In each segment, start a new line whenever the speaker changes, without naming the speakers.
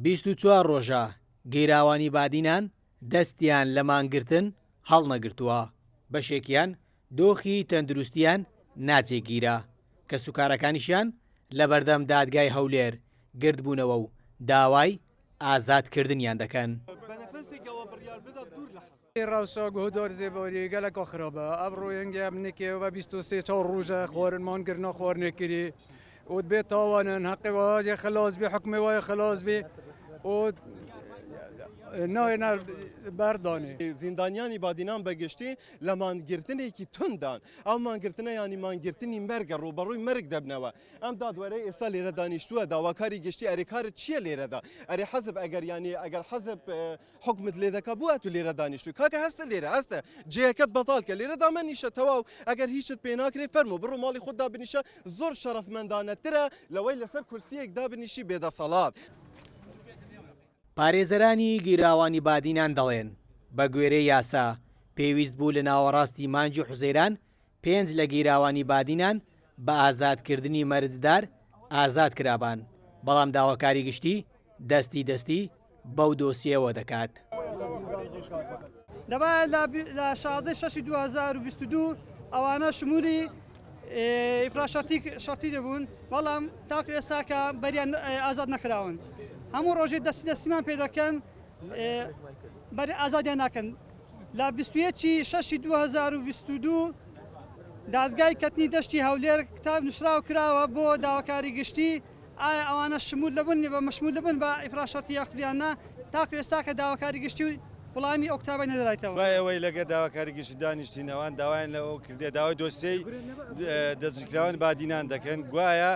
24 ڕۆژە گیراوانی بادینان دەستیان لە مانگرتن هەڵنەگرتووە، بەشێکیان دۆخی تەندروستییان ناجێگیرە، کەسوکارەکانیشیان لەبەردەم دادگای هەولێر گردبوونەوە و داوای ئازادکردنیان دەکەن.
رەوشا گوهدار زێباری گەلەکا خرابە ئەڤ ڕۆیەنگێ ئەم نکێ وە 23 چاو ڕوژە خوارن مان گرنا خوارنێ کری و بێ تاوانن حەقی وایە خلاص بی حکمی وایە خلاص بی و نایەنە بەردانێ.
زیندانیانی بادینان بە گشتی لە مانگرتنێکی تونددان، ئەو مانگرتنە یانی مانگرتنی مەرگە، ڕووبەڕووی مەرگ دەبنەوە. ئەم دادوەرەی ئێستا لێرە دانیشتووە داواکاری گشتی ئەرێ کارت چییە لێرەدا؟ ئەرێ حزب ئەگەر یانی ئەگەر حزب حوکمت لێ دەکا بۆ ئەتوو لێرە دانیشتووی؟ کاکە هەستە لێرە هەستە جێیەکەت بەتاڵ کە لێرە دامەنیشە تەواو ئەگەر هیچت پێ ناکرێ فەرموو بڕۆ ماڵی خۆت دابنیشە زۆر شەڕەفمەندانەترە لەوەی لەسەر کورسییەک دابنیشی بێدەسەڵات.
پارێزەرانی گیراوانی بادینان دەڵێن، بە گوێرەی یاسا، پێویست بوو لە ناوەڕاستی مانگی حوزەیران پێنج لە گیراوانی بادینان بە ئازادکردنی مەرجدار ئازاد کرابان، بەڵام داواکاری گشتی دەستی دەستی بەو دۆسیەوە دەکات.
دەبایە لە 16 شەشی 2022 ئەوانە شمولی ئیفرا شەرتی شەرتی دەبوون بەڵام تاکو ئێستاکە بەریان ئازاد نەکراون هەموو ڕۆژێ دەستی دەستیمان پێ دەکەن بەری ئازادیان ناکەن لە 21 شەشی 2022 دادگای کەتنی دەشتی هەولێر کتاب نووسراو کراوە بۆ داواکاری گشتی ئایا ئەوانە شمول دەبن بە مەشمول دەبن بە ئیفرا شەرتی یاخود یان نا تاکو ئێستاکە داواکاری گشتی وڵامی ئەو کتابەی نەدرایتەوە.
دوای ئەوەی لەگەر داواکاری گشتی دانیشتین ئەوان داوایان لەوە کردیە داوای دۆسیەی دەستگیرکراوانی بادینان دەکەن گوایە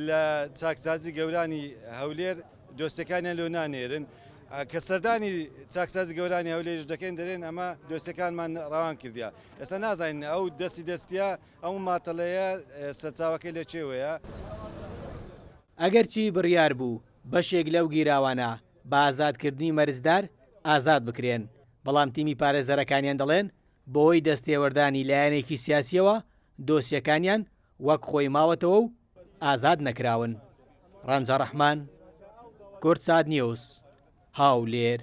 لە چاکسازی گەورانی هەولێر دۆسیەکانیان لۆ نانێرن کە سەردانی چاکسازی گەورانی هەولێریش دەکەین دەرێن ئەمە دۆسیەکانمان ڕەوان کردیە ئێستا نازانین ئەو دەستی دەستیە ئەو ماتەڵەیە سەرچاوەکەی لە کێوەیە؟
ئەگەرچی بڕیار بوو بەشێک لەو گیراوانە بە ئازادکردنی مەرجدار ئازاد بکرێن، بەڵام تیمی پارێزەرەکانیان دەڵێن بەهۆی دەستێوەردانی لایەنێکی سیاسییەوە دۆسیەکانیان وەک خۆی ماوەتەوە و ئازاد نەکراون. ڕەنجە ڕەحمان، کوردسات نیوز، هەولێر.